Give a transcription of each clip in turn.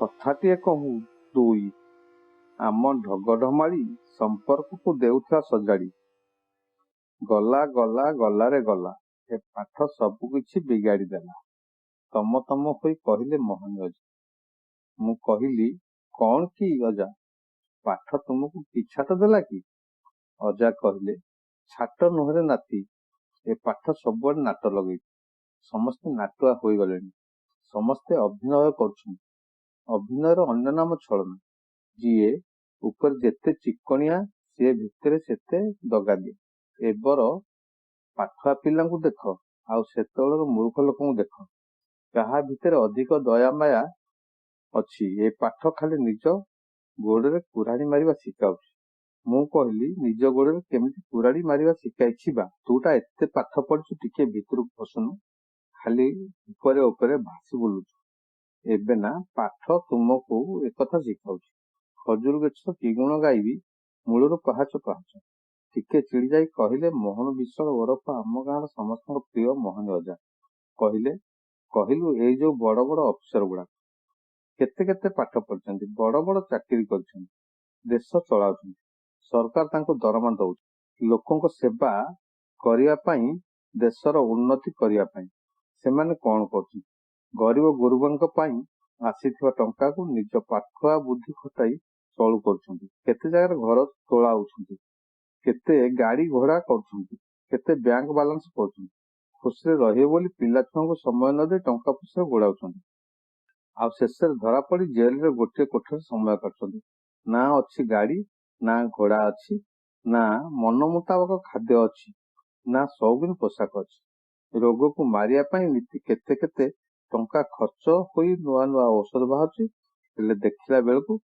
କଥାଟିଏ କହୁଁ 2। ଆମ ଢଗଢମାଳି ସମ୍ପର୍କକୁ ଦେଉଥିଲା ସଜାଡ଼ି। ଗଲା ଗଲା ଗଲାରେ ଗଲା, ଏ ପାଠ ସବୁକିଛି ବିଗାଡ଼ି ଦେଲା। ତମ ତମ ହୋଇ କହିଲେ ମୋହନୀ ଅଜା। ମୁଁ କହିଲି, କଣ କି ଅଜା, ପାଠ ତୁମକୁ କି ଛାଟ ଦେଲା କି? ଅଜା କହିଲେ, ଛାଟ ନୁହେଁରେ ନାତି, ଏ ପାଠ ସବୁଆଡ଼େ ନାଟ ଲଗେଇଛି। ସମସ୍ତେ ନାଟୁଆ ହୋଇଗଲେଣି। ସମସ୍ତେ ଅଭିନୟ କରୁଛନ୍ତି। ଅଭିନୟର ଅନ୍ୟ ନାମ ଛଳନା। ଯିଏ ଉପରେ ଯେତେ ଚିକ୍କଣିଆ, ସିଏ ଭିତରେ ସେତେ ଦଗାଦିଆ। ଏବର ପାଠୁଆ ପିଲାଙ୍କୁ ଦେଖ, ଆଉ ସେତେବେଳର ମୂର୍ଖ ଲୋକଙ୍କୁ ଦେଖ, କାହା ଭିତରେ ଅଧିକ ଦୟାମାୟା ଅଛି। ଏ ପାଠ ଖାଲି ନିଜ ଗୋଡ଼ରେ କୁରାଢ଼ି ମାରିବା ଶିଖାଉଛି। ମୁଁ କହିଲି, ନିଜ ଗୋଡ଼ରେ କେମିତି କୁରାଢ଼ି ମାରିବା ଶିଖାଇଛି ବା? ତୁ ଟା ଏତେ ପାଠ ପଢ଼ିଛୁ, ଟିକିଏ ଭିତରକୁ ପଶୁନୁ, ଖାଲି ଉପରେ ଉପରେ ଭାସି ବୁଲୁଛୁ। ଏବେ ନା ପାଠ ତୁମକୁ ଏକଥା ଶିଖାଉଛି। ଖଜୁରୀ ଗଛର କି ଗୁଣ ଗାଇବି, ମୂଳରୁ ପାହାଚ ପାହାଚ। ଟିକେ ଚିଡ଼ିଯାଇ କହିଲେ ମୋହନ ବିଶ୍ୱାଳ ଓରଫ ଆମ ଗାଁର ସମସ୍ତଙ୍କ ପ୍ରିୟ ମୋହନୀ ଅଜା। କହିଲେ, କହିଲୁ, ଏଇ ଯୋଉ ବଡ଼ ବଡ଼ ଅଫିସର ଗୁଡ଼ାକ କେତେ କେତେ ପାଠ ପଢ଼ିଛନ୍ତି, ବଡ଼ ବଡ଼ ଚାକିରି କରିଛନ୍ତି, ଦେଶ ଚଳାଉଛନ୍ତି, ସରକାର ତାଙ୍କୁ ଦରମା ଦଉଛି ଲୋକଙ୍କ ସେବା କରିବା ପାଇଁ, ଦେଶର ଉନ୍ନତି କରିବା ପାଇଁ। ସେମାନେ କଣ କରୁଛନ୍ତି? ଗରିବ ଗୁରୁବାଙ୍କ ପାଇଁ ଆସିଥିବା ଟଙ୍କାକୁ ନିଜ ପାଠୁଆ ବୁଦ୍ଧି ଖଟାଇ ଚଳୁ କରୁଛନ୍ତି। କେତେ ଜାଗାରେ ଘର ତୋଳାଉଛନ୍ତି, କେତେ ଗାଡ଼ି ଘୋଡ଼ା କରୁଛନ୍ତି, କେତେ ବ୍ୟାଙ୍କ ବାଲାନ୍ସ କରୁଛନ୍ତି। ଖୁସିରେ ରହିବେ ବୋଲି ପିଲା ଛୁଆଙ୍କୁ ସମୟ ନ ଦେଇ ଟଙ୍କା ପଇସା ଗୋଡ଼ାଉଛନ୍ତି। ଆଉ ଶେଷରେ ଧରା ପଡ଼ି ଜେଲରେ ଗୋଟିଏ କୋଠରେ ସମୟ କାଟୁଛନ୍ତି। ନା ଅଛି ଗାଡ଼ି, ନା ଘୋଡ଼ା ଅଛି, ନା ମନ ମୁତାବକ ଖାଦ୍ୟ ଅଛି, ନା ସଉକିନ ପୋଷାକ ଅଛି। ରୋଗକୁ ମାରିବା ପାଇଁ ନିତି କେତେ କେତେ ଟଙ୍କା ଖର୍ଚ୍ଚ ହୋଇ ନୂଆ ନୂଆ ଔଷଧ ବାହାରୁଛି, ହେଲେ ଦେଖିଲା ବେଳକୁ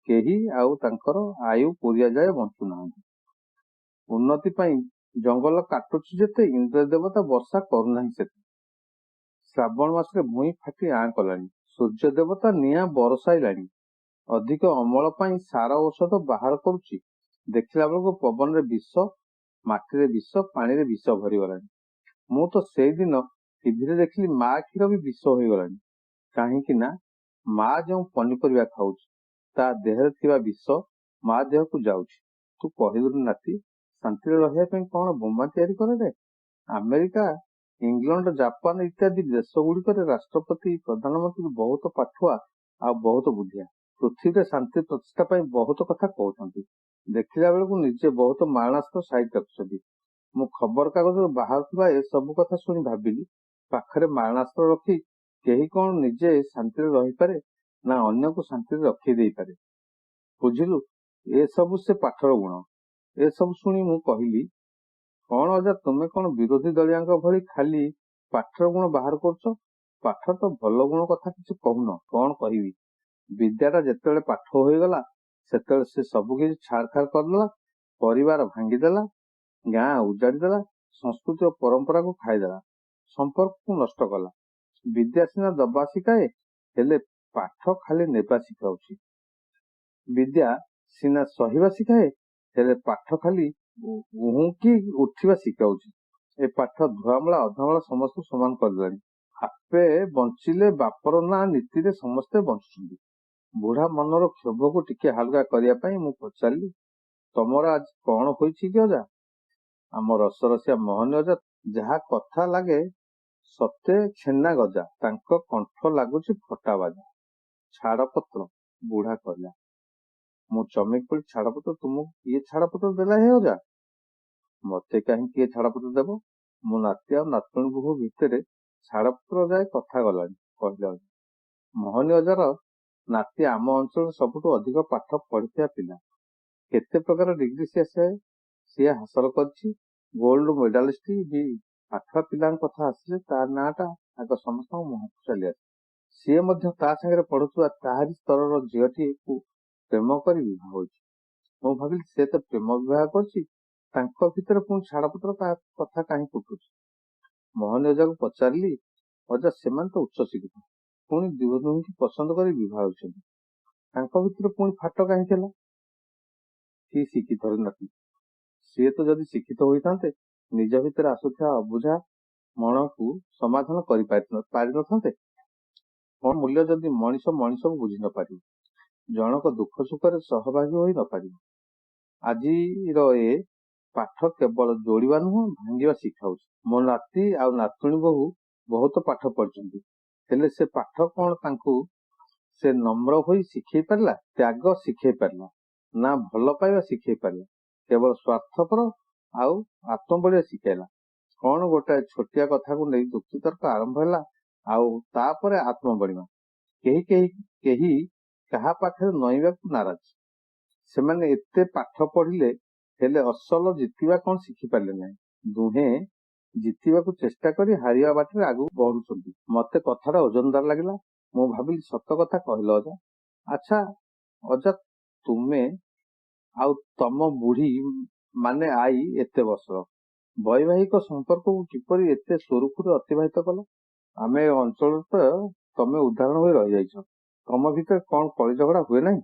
କେହି ଆଉ ତାଙ୍କର ଆୟୁ ପୂରିବା ଯାଏ ବଞ୍ଚୁନାହାନ୍ତି। ଉନ୍ନତି ପାଇଁ ଜଙ୍ଗଲ କାଟୁଛି ଯେତେ, ଇନ୍ଦ୍ର ଦେବତା ବର୍ଷା କରୁନାହିଁ ସେତେ। ଶ୍ରାବଣ ମାସରେ ଭୂଇଁ ଫାଟି ଆଁ କଲାଣି, ସୂର୍ଯ୍ୟ ଦେବତା ନିଆଁ ବରସାଇଲାଣି। ଅଧିକ ଅମଳ ପାଇଁ ସାର ଔଷଧ ବାହାର କରୁଛି, ଦେଖିଲା ବେଳକୁ ପବନରେ ବିଷ, ମାଟିରେ ବିଷ, ପାଣିରେ ବିଷ ଭରିଗଲାଣି। ମୁଁ ତ ସେଇଦିନ ଟିଭିରେ ଦେଖିଲି ମା କ୍ଷୀର ବି ବିଷ ହୋଇଗଲାଣି। କାହିଁକି ନା ମା ଯେଉଁ ପନିପରିବା ଖାଉଛି, ତା ଦେହରେ ଥିବା ବିଷ ମା ଦେହକୁ ଯାଉଛି। ତୁ କହିଲୁନି ନାତି, ଶାନ୍ତିରେ ରହିବା ପାଇଁ କଣ ବୋମା ତିଆରି କରାଯାଏ? ଆମେରିକା, ଇଂଲଣ୍ଡ, ଜାପାନ ଇତ୍ୟାଦି ଦେଶଗୁଡ଼ିକରେ ରାଷ୍ଟ୍ରପତି, ପ୍ରଧାନମନ୍ତ୍ରୀ ବହୁତ ପାଠୁଆ ଆଉ ବହୁତ ବୁଦ୍ଧିଆ। ପୃଥିବୀରେ ଶାନ୍ତି ପ୍ରତିଷ୍ଠା ପାଇଁ ବହୁତ କଥା କହୁଛନ୍ତି, ଦେଖିଲା ବେଳକୁ ନିଜେ ବହୁତ ମାରଣାସ୍ତ୍ର ସାଇତି ରଖିଛନ୍ତି। ମୁଁ ଖବରକାଗଜରୁ ବାହାରୁଥିବା ଏସବୁ କଥା ଶୁଣି ଭାବିଲି, ପାଖରେ ମାରଣାସ୍ତ୍ର ରଖି କେହି କଣ ନିଜେ ଶାନ୍ତିରେ ରହିପାରେ, ନା ଅନ୍ୟକୁ ଶାନ୍ତିରେ ରଖେଇ ଦେଇପାରେ? ବୁଝିଲୁ, ଏସବୁ ସେ ପାଠର ଗୁଣ। ଏସବୁ ଶୁଣି ମୁଁ କହିଲି, କଣ ଅଜା, ତୁମେ କଣ ବିରୋଧୀ ଦଳିଆଙ୍କ ଭଳି ଖାଲି ପାଠର ଗୁଣ ବାହାର କରୁଛ? ପାଠ ତ ଭଲ ଗୁଣ କଥା କିଛି କହୁନ। କଣ କହିବି, ବିଦ୍ୟାଟା ଯେତେବେଳେ ପାଠ ହୋଇଗଲା, ସେତେବେଳେ ସେ ସବୁକିଛି ଛାରଖାର କରିଦେଲା। ପରିବାର ଭାଙ୍ଗିଦେଲା, ଗାଁ ଉଜାଡ଼ିଦେଲା, ସଂସ୍କୃତି ଓ ପରମ୍ପରାକୁ ଖାଇଦେଲା, ସମ୍ପର୍କକୁ ନଷ୍ଟ କଲା। ବିଦ୍ୟା ସିନା ଦବା ଶିଖାଏ, ହେଲେ ପାଠ ଖାଲି ନେବା ଶିଖାଉଛି। ବିଦ୍ୟା ସିନା ସହିବା ଶିଖାଏ, ହେଲେ ପାଠ ଖାଲି ଉହୁଙ୍କି ଉଠିବା ଶିଖାଉଛି। ଏ ପାଠ ଧୁଆମଳା ଅଧାମଳା ସମସ୍ତଙ୍କୁ ସମାନ କରିଦେଲାଣି। ଆପେ ବଞ୍ଚିଲେ ବାପର ନାଁ ନୀତିରେ ସମସ୍ତେ ବଞ୍ଚୁଛନ୍ତି। ବୁଢା ମନର କ୍ଷୋଭକୁ ଟିକେ ହାଲୁକା କରିବା ପାଇଁ ମୁଁ ପଚାରିଲି, ତମର ଆଜି କଣ ହୋଇଛି କି ଅଜା? ଆମ ରସରସିଆ ମୋହନୀ ଅଜା, ଯାହା କଥା ଲାଗେ ସତେ ଛେନା ଗଜା, ତାଙ୍କ କଣ୍ଠ ଲାଗୁଛି ଫଟା ବାଜା। ଛାଡ଼ପତ୍ର, ବୁଢା କହିଲା। ମୁଁ ଚମକି ପଡ଼ି, ଛାଡ଼ପତ୍ର? ତୁମକୁ କିଏ ଛାଡ଼ପତ୍ର ଦେଲା ହେ ଅଜା? ମତେ କାହିଁ କିଏ ଛାଡ଼ପତ୍ର ଦେବ? ମୋ ନାତି ଆଉ ନାତୁଣୀ ବୋହୂ ଭିତରେ ଛାଡ଼ପତ୍ର ଯାଏ କଥା ଗଲାଣି, କହିଲେ ଅଜା। ମୋହନୀ ଅଜାର ନାତି ଆମ ଅଞ୍ଚଳରେ ସବୁଠୁ ଅଧିକ ପାଠ ପଢ଼ିଥିବା ପିଲା। କେତେ ପ୍ରକାର ଡିଗ୍ରୀ ସିଏ ହାସଲ କରିଛି, ଗୋଲ୍ଡ ମେଡାଲିଷ୍ଟ ବି। ପାଠୁଆ ପିଲାଙ୍କ କଥା ଆସିଲେ ତା ନାଁଟା ଆଗ ସମସ୍ତଙ୍କ ମୁହଁକୁ ଚାଲି ଆସେ। ସିଏ ମଧ୍ୟ ତା ସାଙ୍ଗରେ ପଢୁଥିବା ତାହାରି ସ୍ତରର ଝିଅଟିକୁ ପ୍ରେମ କରି ବିବାହ ହୋଇଛି। ମୁଁ ଭାବିଲି, ସେ ତ ପ୍ରେମ ବିବାହ କରିଛି, ତାଙ୍କ ଭିତରେ ପୁଣି ଛାଡ଼ପତ୍ର କଥା କାହିଁକି ଉଠୁଛି? ମୋହନୀ ଅଜାକୁ ପଚାରିଲି, ଅଜା, ସେମାନେ ତ ଉଚ୍ଚ ଶିକ୍ଷିତ, ପୁଣି ଦୁହେଁ ଦୁହିଁକି ପସନ୍ଦ କରି ବିବାହ ହୋଇଛନ୍ତି, ତାଙ୍କ ଭିତରେ ପୁଣି ଫାଟ କାହିଁକି ହେଲା? କି ଶିକ୍ଷିତ ନାତି, ସିଏ ତ ଯଦି ଶିକ୍ଷିତ ହୋଇଥାନ୍ତେ, ନିଜ ଭିତରେ ଆସୁଥିବା ଅବୁଝା ମଣକୁ ସମାଧାନ କରିପାରିନଥାନ୍ତେ। କଣ ମୂଲ୍ୟ ଯଦି ମଣିଷ ମଣିଷକୁ ବୁଝି ନ ପାରିବ, ଜଣକ ଦୁଃଖ ସୁଖରେ ସହଭାଗୀ ହୋଇ ନ ପାରିବ। ଆଜିର ଏ ପାଠ କେବଳ ଯୋଡ଼ିବା ନୁହଁ, ଭାଙ୍ଗିବା ଶିଖାଉଛି। ମୋ ନାତି ଆଉ ନାତୁଣୀ ବୋହୂ ବହୁତ ପାଠ ପଢ଼ିଛନ୍ତି, ହେଲେ ସେ ପାଠ କଣ ତାଙ୍କୁ ସେ ନମ୍ର ହୋଇ ଶିଖେଇ ପାରିଲା? ତ୍ୟାଗ ଶିଖେଇ ପାରିଲା ନା ଭଲ ପାଇବା ଶିଖେଇ ପାରିଲା? କେବଳ ସ୍ୱାର୍ଥପର ଆଉ ଆତ୍ମବଳିଆ ଶିଖେଇଲା। କଣ ଗୋଟାଏ ଛୋଟିଆ କଥାକୁ ନେଇ ଯୁକ୍ତିତର୍କ ଆରମ୍ଭ ହେଲା ଆଉ ତାପରେ ଆତ୍ମବଳିମା। କେହି କେହି କେହି କାହା ପାଖରେ ନଇଁବାକୁ ନାରାଜ। ସେମାନେ ଏତେ ପାଠ ପଢ଼ିଲେ, ହେଲେ ଅସଲ ଜିତିବା କଣ ଶିଖିପାରିଲେ ନାହିଁ। ଦୁହେଁ ଜିତିବାକୁ ଚେଷ୍ଟା କରି ହାରିବା ବାଟରେ ଆଗକୁ ବଢୁଛନ୍ତି। ମତେ କଥାଟା ଓଜନଦାର ଲାଗିଲା। ମୁଁ ଭାବିଲି, ସତ କଥା କହିଲ ଅଜା। ଆଚ୍ଛା ଅଜା, ତୁମେ ଆଉ ତମ ବୁଢୀ ମାନେ ଆଈ ଏତେ ବର୍ଷର ବୈବାହିକ ସମ୍ପର୍କକୁ କିପରି ଏତେ ସୁରୁଖୁରୁରେ ଅତିବାହିତ କଲ? ଆମେ ଅଞ୍ଚଳରେ ତ ତମେ ଉଦାହରଣ ହୋଇ ରହିଯାଇଛ। ତମ ଭିତରେ କଣ କଳି ଝଗଡା ହୁଏ ନାହିଁ?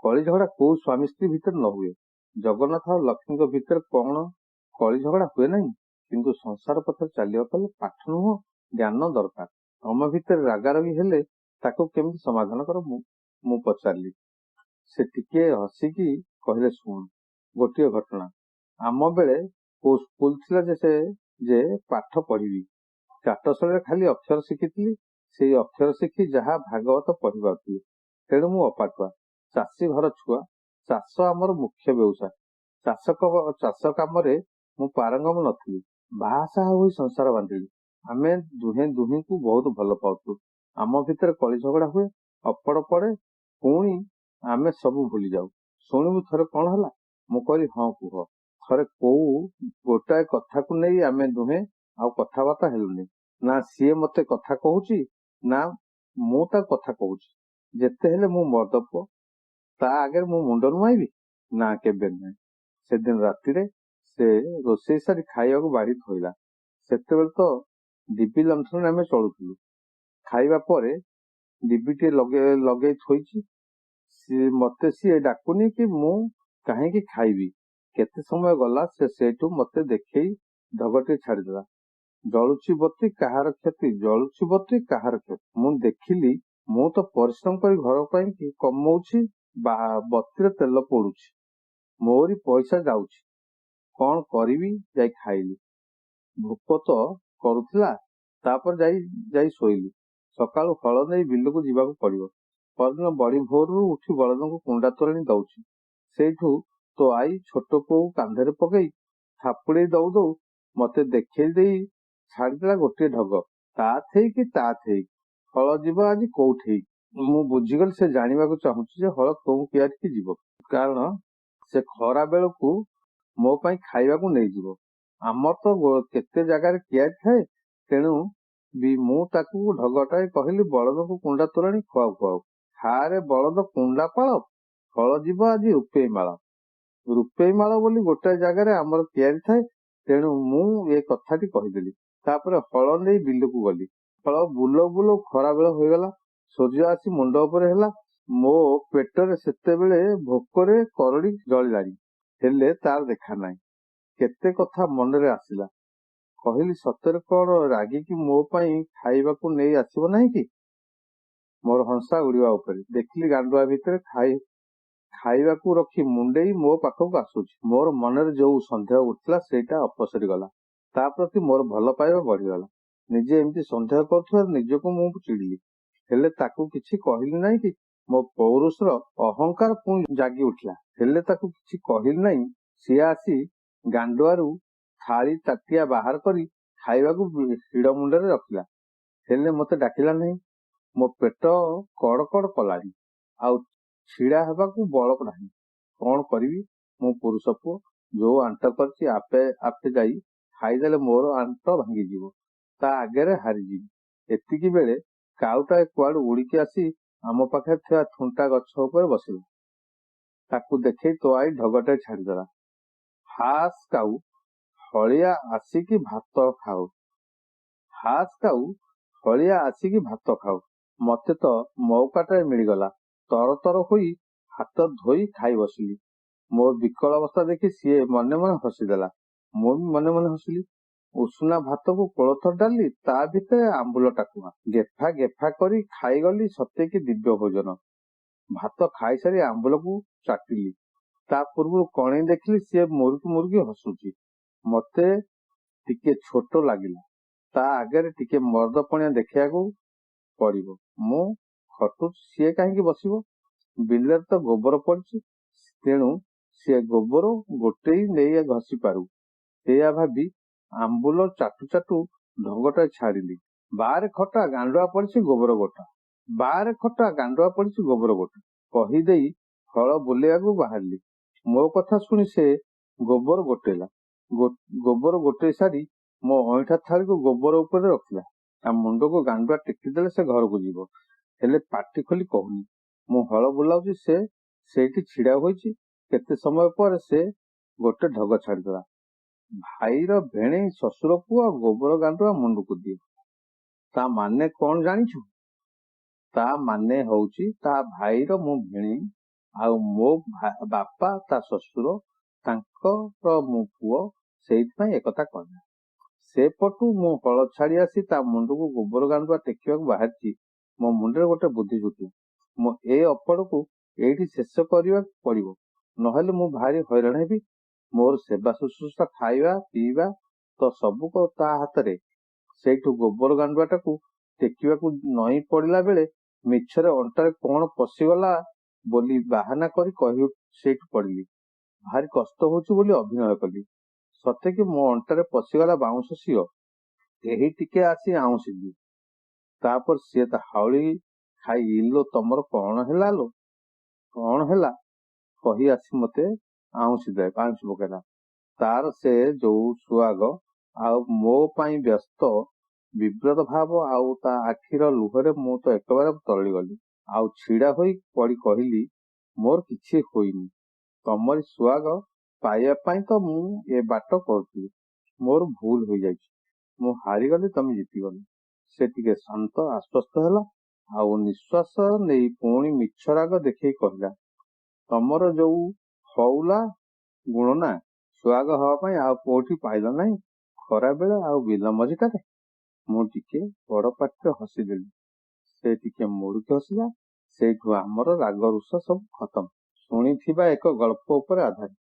କଳି ଝଗଡା କୋଉ ସ୍ୱାମୀ ସ୍ତ୍ରୀ ଭିତରେ ନ ହୁଏ? ଜଗନ୍ନାଥ ଆଉ ଲକ୍ଷ୍ମୀଙ୍କ ଭିତରେ କଣ କଳି ଝଗଡା ହୁଏ ନାହିଁ? କିନ୍ତୁ ସଂସାର ପଥରେ ଚାଲିବାକୁ ହେଲେ ପାଠ ନୁହଁ, ଜ୍ଞାନ ଦରକାର। ତମ ଭିତରେ ରାଗାରାଗି ହେଲେ ତାକୁ କେମିତି ସମାଧାନ କର? ମୁଁ ପଚାରିଲି। ସେ ଟିକିଏ ହସିକି କହିଲେ, ଶୁଣ ଗୋଟିଏ ଘଟଣା। ଆମ ବେଳେ କୋଉ ସ୍କୁଲ ଥିଲା ଯେ ସେ ଯେ ପାଠ ପଢିବି? ଚାଟଶାଳୀରେ ଖାଲି ଅକ୍ଷର ଶିଖିଥିଲି। ସେଇ ଅକ୍ଷର ଶିଖି ଯାହା ଭାଗବତ ପଢି ପାରୁଥିଲି। ତେଣୁ ମୁଁ ଅପାଠୁଆ। ଚାଷୀ ଘର ଛୁଆ, ଚାଷ ଆମର ମୁଖ୍ୟ ବ୍ୟବସାୟ। ଚାଷ କାମରେ ମୁଁ ପାରଙ୍ଗମ ନଥିଲି। ବାହାସାହା ହୋଇ ସଂସାର ବାନ୍ଧିଲି। ଆମେ ଦୁହେଁ ଦୁହିଁଙ୍କୁ ବହୁତ ଭଲ ପାଉଥିଲୁ। ଆମ ଭିତରେ କଳି ଝଗଡା ହୁଏ, ଅପଡ଼ ପଡେ, ପୁଣି ଆମେ ସବୁ ଭୁଲିଯାଉ। ଶୁଣିବୁ ଥରେ କଣ ହେଲା? ମୁଁ କହିଲି, ହଁ କୁହ। ଥରେ କୋଉ ଗୋଟାଏ କଥାକୁ ନେଇ ଆମେ ଦୁହେଁ ଆଉ କଥାବାର୍ତ୍ତା ହେଲୁନି। ନା ସିଏ ମତେ କଥା କହୁଛି ନା ମୁଁ ତାକୁ କଥା କହୁଛି। ଯେତେ ହେଲେ ମୁଁ ମର୍ଦ ପୁଅ, ତା ଆଗରେ ମୁଁ ମୁଣ୍ଡ ନୁଆଇବି ନା? କେବେ ନୁହେଁ। ସେଦିନ ରାତିରେ ସେ ରୋଷେଇ ସାରି ଖାଇବାକୁ ବାଢି ଥୋଇଲା। ସେତେବେଳେ ତ ଡିବି ଲଣ୍ଠନରେ ଆମେ ଚଳୁଥିଲୁ। ଖାଇବା ପରେ ଡିବିଟିଏ ଲଗେଇ ଥୋଇଛି। ମତେ ସିଏ ଡାକୁନି କି ମୁଁ କାହିଁକି ଖାଇବି। କେତେ ସମୟ ଗଲା, ସେ ସେଇଠୁ ମତେ ଦେଖେଇ ଢଗଟିଏ ଛାଡିଦେଲା, ଜଳୁଛି ବତୀ କାହାର କ୍ଷତି, ଜଳୁଛି ବତୀ କାହାର କ୍ଷତି। ମୁଁ ଦେଖିଲି, ମୁଁ ତ ପରିଶ୍ରମ କରି ଘର ପାଇଁ କମଉଛି, ବତୀରେ ତେଲ ପୋଡୁଛି, ମୋରି ପଇସା ଯାଉଛି। କଣ କରିବି, ଯାଇ ଖାଇଲି। ଭୋକ ତ କରୁଥିଲା। ତାପରେ ଯାଇ ଯାଇ ଶୋଇଲି। ସକାଳୁ ହଳ ନେଇ ବିଲକୁ ଯିବାକୁ ପଡିବ। ପରଦିନ ବଡି ଭୋରରୁ ଉଠି ବଳଦଙ୍କୁ କୁଣ୍ଡା ତୋରାଣି ଦଉଛି, ସେଇଠୁ ତୋ ଆଈ ଛୋଟ ପୁଅକୁ କାନ୍ଧରେ ପକେଇ ଥାପୁଡେଇ ଦଉ ଦଉ ମତେ ଦେଖେଇ ଦେଇ ଛାଡିଦେଲା ଗୋଟିଏ ଢଗ, ତା ଥେଇକି ତା ଥେଇକି ହଳ ଯିବ ଆଜି କୋଉଠେଇକି। ମୁଁ ବୁଝିଗଲି, ସେ ଜାଣିବାକୁ ଚାହୁଁଛି ଯେ ହଳ କୋଉ କିଆରିକି ଯିବ, କାରଣ ସେ ଖରା ବେଳକୁ ମୋ ପାଇଁ ଖାଇବାକୁ ନେଇଯିବ। ଆମର ତ କେତେ ଜାଗାରେ କିଆରି ଥାଏ। ତେଣୁ ବି ମୁଁ ତାକୁ ଢଗଟାଏ କହିଲି ବଳଦକୁ କୁଣ୍ଡା ତୋରାଣି ଖୁଆଉ ଖୁଆଉ, ଖାରେ ବଳଦ କୁଣ୍ଡା ପାଳ, ହଳ ଯିବ ଆଜି ରୂପେଇ ମାଳ। ରୂପେଇ ମାଳ ବୋଲି ଗୋଟାଏ ଜାଗାରେ ଆମର କିଆରି ଥାଏ, ତେଣୁ ମୁଁ ଏ କଥାଟି କହିଦେଲି। ତାପରେ ହଳ ନେଇ ବିଲକୁ ଗଲି। ହଳ ବୁଲଉ ବୁଲଉ ଖରା ବେଳ ହୋଇଗଲା। ସୂର୍ଯ୍ୟ ଆସି ମୁଣ୍ଡ ଉପରେ ହେଲା। ମୋ ପେଟରେ ସେତେବେଳେ ଭୋକରେ କରଡି ଜଳିଲାଣି, ହେଲେ ତାର ଦେଖା ନାହିଁ। କେତେ କଥା ମନରେ ଆସିଲା। କହିଲି, ସତରେ କଣ ରାଗିକି ମୋ ପାଇଁ ଖାଇବାକୁ ନେଇ ଆସିବ ନାହିଁ କି? ମୋର ହଂସା ଉଡିବା ଉପରେ। ଦେଖିଲି ଗାଣ୍ଡୁଆ ଭିତରେ ଖାଇବାକୁ ରଖି ମୁଣ୍ଡେଇ ମୋ ପାଖକୁ ଆସୁଛି। ମୋର ମନରେ ଯୋଉ ସନ୍ଦେହ ଉଠିଥିଲା, ସେଇଟା ଅପସରି ଗଲା। ତା ପ୍ରତି ମୋର ଭଲ ପାଇବା ବଢିଗଲା। ନିଜେ ଏମିତି ସନ୍ଦେହ କରୁଥିବାରୁ ନିଜକୁ ମୁଁ ଚିଡିଲି, ହେଲେ ତାକୁ କିଛି କହିଲି ନାହିଁ କି ମୋ ପୌରୁଷର ଅହଙ୍କାର ପୁଣି ଜାଗି ଉଠିଲା। ହେଲେ ତାକୁ କିଛି କହିଲି ନାହିଁ। ସିଏ ଆସି ଗାଣ୍ଡୁଆରୁ ଥାଳି ତାଟିଆ ବାହାର କରି ଖାଇବାକୁ ହିଡ ମୁଣ୍ଡରେ ରଖିଲା, ହେଲେ ମତେ ଡାକିଲା ନାହିଁ। ମୋ ପେଟ କଡ କଡ କଲାଣି, ଆଉ ଛିଡା ହେବାକୁ ବଳ ନାହିଁ। କଣ କରିବି? ମୁଁ ପୁରୁଷ ପୁଅ, ଯୋଉ ଆଣ୍ଟ କରିଛି ଆପେ ଆପେ ଯାଇ ଖାଇଦେଲେ ମୋର ଆଣ୍ଟ ଭାଙ୍ଗିଯିବ, ତା ଆଗରେ ହାରିଯିବି। ଏତିକି ବେଳେ କାଉଟାଏ କୁଆଡୁ ଉଡିକି ଆସି ଆମ ପାଖରେ ଥିବା ଥୁଣ୍ଟା ଗଛ ଉପରେ ବସିଲା। ତାକୁ ଦେଖେଇ ତୋ ଆଈ ଢଗଟାଏ ଛାଡିଦେଲା, ହାସ୍ କାଉ ହଳିଆ ଆସିକି ଭାତ ଖାଉ, ହାସ୍ କାଉ ହଳିଆ ଆସିକି ଭାତ ଖାଉ। ମତେ ତ ମଉକାଟାଏ ମିଳିଗଲା। ତର ତର ହୋଇ ହାତ ଧୋଇ ଖାଇ ବସିଲି। ମୋ ବିକଳ ଅବସ୍ଥା ଦେଖି ସିଏ ମନେ ମନେ ହସିଦେଲା। ମୁଁ ବି ମନେ ମନେ ହସିଲି। ଉଷୁନା ଭାତକୁ କୋଳଥ ଡାଲି, ତା ଭିତରେ ଆମ୍ବୁଲ ଟାକୁଆ। ଗେଫା ଗେଫା କରି ଖାଇଗଲି ସତେକି ଦିବ୍ୟ ଭୋଜନ। ଭାତ ଖାଇସାରି ଆମ୍ବୁଲକୁ ଚାଟିଲି। ତା ପୂର୍ବରୁ କଣେଇ ଦେଖିଲି ସିଏ ମୁରୁକି ମୁରୁକି ହସୁଛି। ମତେ ଟିକେ ଛୋଟ ଲାଗିଲା। ତା ଆଗରେ ଟିକେ ମର୍ଦ୍ଦପଣିଆ ଦେଖେଇବାକୁ ପଡ଼ିବ। ମୁଁ ଖଟୁଛି, ସିଏ କାହିଁକି ବସିବ? ବିଲରେ ତ ଗୋବର ପଡ଼ିଛି, ତେଣୁ ସିଏ ଗୋବର ଗୋଟେଇ ନେଇ ଘଷି ପାରୁ। ଏଇଆ ଭାବି ଆମ୍ବୁଲ ଚାଟୁ ଚାଟୁ ଢଗଟାଏ ଛାଡ଼ିଲି। ବାରେ ଖଟା ଗାଣ୍ଡୁଆ ପଡ଼ିଛି ଗୋବର ଗୋଟା, ବାରେ ଖଟା ଗାଣ୍ଡୁଆ ପଡ଼ିଛି ଗୋବର ଗୋଟା। କହିଦେଇ ହଳ ବୁଲେଇବାକୁ ବାହାରିଲି। ମୋ କଥା ଶୁଣି ସେ ଗୋବର ଗୋଟେଇଲା। ଗୋବର ଗୋଟେଇ ସାରି ମୋ ଅଇଁଠା ଥାଳିକୁ ଗୋବର ଉପରେ ରଖିଲା। ତା ମୁଣ୍ଡକୁ ଗାଣ୍ଡୁଆ ଟେକିଦେଲେ ସେ ଘରକୁ ଯିବ। ହେଲେ ପାଟି ଖୋଲି କହୁନି। ମୁଁ ହଳ ବୁଲାଉଛି, ସେ ସେଇଠି ଛିଡ଼ା ହୋଇଛି। କେତେ ସମୟ ପରେ ସେ ଗୋଟେ ଢଗ ଛାଡ଼ିଦେଲା। ଭାଇର ଭେଣେଇ ଶ୍ୱଶୁର ପୁଅ, ଗୋବର ଗାଣ୍ଡୁଆ ମୁଣ୍ଡକୁ ଦିଏ। ତା ମାନେ କଣ ଜାଣିଛୁ? ତା ମାନେ ହଉଛି ତା ଭାଇର ମୁଁ ଭେଣେଇ, ଆଉ ମୋ ବାପା ତା ଶ୍ୱଶୁର, ତାଙ୍କର ମୁଁ ପୁଅ, ସେଇଥିପାଇଁ ଏକଥା କହିଲା। ସେପଟୁ ମୁଁ ହଳ ଛାଡ଼ି ଆସି ତା ମୁଣ୍ଡକୁ ଗୋବର ଗାଣ୍ଡୁଆ ଟେକିବାକୁ ବାହାରିଛି, ମୋ ମୁଣ୍ଡରେ ଗୋଟେ ବୁଦ୍ଧି ଜୁଟିଲା। ମୁଁ ଏ ଅପଡ଼କୁ ଏଇଠି ଶେଷ କରିବାକୁ ପଡ଼ିବ, ନହେଲେ ମୁଁ ଭାରି ହଇରାଣ ହେବି। ମୋର ସେବା ଶୁଶ୍ରୂଷା, ଖାଇବା ପିଇବା ତ ସବୁ ତା ହାତରେ। ସେଇଠୁ ଗୋବର ଗାଣ୍ଡୁଆଟାକୁ ଟେକିବାକୁ ନଇଁ ପଡ଼ିଲା ବେଳେ ମିଛରେ ଅଣ୍ଟାରେ କଣ ପଶିଗଲା ବୋଲି ବାହାନା କରି କହି ସେଇଠୁ ପଡ଼ିଲି। ଭାରି କଷ୍ଟ ହଉଛି ବୋଲି ଅଭିନୟ କଲି। ସତେକି ମୋ ଅଣ୍ଟାରେ ପଶିଗଲା ବାଉଁଶ ଶିଅ। କେହି ଟିକେ ଆସି ଆଉଁସି ଦିଏ। ତାପରେ ସିଏ ତ ହାଉଳି ଖାଇ ଇଲୋ ତମର କଣ ହେଲା ଲୋ, କଣ ହେଲା କହି ଆସି ମତେ ଆଉଁସି ଦେ ଆଉଁସି ପକେଇଲା। ତାର ସେ ଯୋଉ ସୁଆଗ ଆଉ ମୋ ପାଇଁ ବ୍ୟସ୍ତ ବିବ୍ରତ ଭାବ ଆଉ ତା ଆଖିର ଲୁହରେ ମୁଁ ତ ଏକେବାରେ ତରଳିଗଲି। ଆଉ ଛିଡ଼ା ହୋଇ ପଡ଼ି କହିଲି, ମୋର କିଛି ହୋଇନି। ତମରି ସୁଆଗ ପାଇବା ପାଇଁ ତ ମୁଁ ଏ ବାଟ କରୁଥିଲି। ମୋର ଭୁଲ ହୋଇଯାଇଛି। ମୁଁ ହାରିଗଲି, ତମେ ଜିତିଗଲ। ସେ ଟିକେ ଶାନ୍ତ ଆଶ୍ୱସ୍ତ ହେଲା ଆଉ ନିଶ୍ୱାସ ନେଇ ପୁଣି ମିଛ ରାଗ ଦେଖେଇ କହିଲା, ତମର ଯୋଉ ହଉଲା ଗୁଣ ନା, ସୁଆଗ ହବା ପାଇଁ ଆଉ କୋଉଠି ପାଇଲ ନାହିଁ ଖରାବେଳେ ଆଉ ବିଲ ମଝିଟାରେ? ମୁଁ ଟିକେ ବଡ଼ ପାଟିରେ ହସିଦେଲି। ସେ ଟିକେ ମୁରୁକି ହସିଲା। ସେଇଠୁ ଆମର ରାଗ ରୁଷା ସବୁ ଖତମ। ଶୁଣିଥିବା ଏକ ଗଳ୍ପ ଉପରେ ଆଧାରିତ।